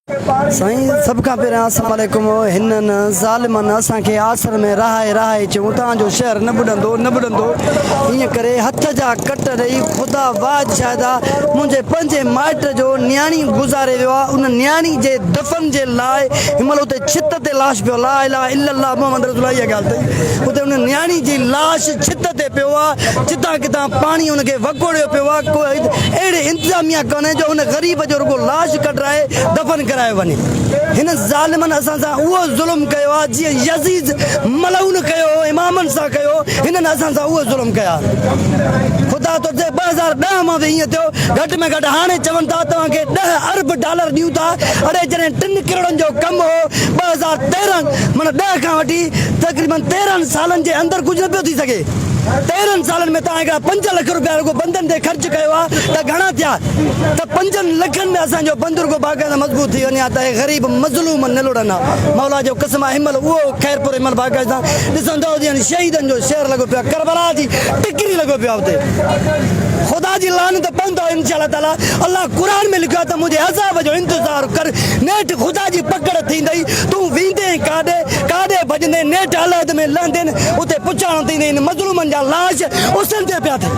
سائين سڀ کان پهريان السلام عليڪم هنن ظالمن اسان کي آسر ۾ رهائي رهائي چيون توهان جو شهر نه ٻڏندو نه ٻڏندو ائين ڪري هٿ جا ڪٽ ڏئي خدا واحد شاهد آ منهنجي پنهنجي مائٽ جو نياڻي گذاري ويو آ ان نياڻي جي دفن جي لاء هن مهل اتي ڇت تي لاش پيو لا اله الا الله محمد رسول الله اها ڳالهه اٿئي اتي ان نياڻي جي لاش ڇت تي پيو آ جتان ڪٿان پاڻي ان کي وڪوڙيو پيو آ ڪو اهڙي انتظاميا ڪونهي جو ان غريب جو رڳو لاش ڪڍرائي دفن ڪرايو وڃي. هن ظالمن اسان سان اهو ظلم ڪيو آ جيئن يزيد ملعون ڪيو هو امامن سان ڪيو هو هنن اسان سان اهو ظلم ڪيا آهن. خدا تو تي 2010 مان به ائين ٿيو گهٽ ۾ گهٽ هاڻي چون ٿا توهان کي ڏهه ارب ڊالر ڏيون ٿا اڙي جڏهن ٽن ڪروڙن جو ڪم هو 2013 معنيٰ ڏهه کان وٺي تقريبن 13 سالن جي اندر ڪجهه نه پيو ٿي سگهي. 13 سالن ۾ توهان هڪڙا 5 لک روپيا رڳو بندن تي خرچ ڪيو آ ته گهڻا ٿيا ته پنجن لکن ۾ اسان جو بند رڳو باقاعده مضبوط ٿي وڃي ها ته اهي غريب مظلوم نه لڙن ها مولا جو قسم آ هن مهل اهو خيرپور هن مهل باقاعده ڏسندؤ ڄڻ شهيدن جو شهر لڳو پيو آ ڪربلا جي ٽڪري لڳو پيو آ اتي خدا جي لعنت پوندؤ انشاء الله تعالي الله قرآن ۾ لکيو آ ته منهنجي عذاب جو انتظار ڪر نيٺ خدا جي پڪڙ ٿيندئي تون ويندين ڪاڏي ڪاڏي ڀڄندين نيٺ الحد ۾ لهندين اتي پڇاڻو ٿيندي هن مظلومن جا لاش اسن تي پيا ٿين.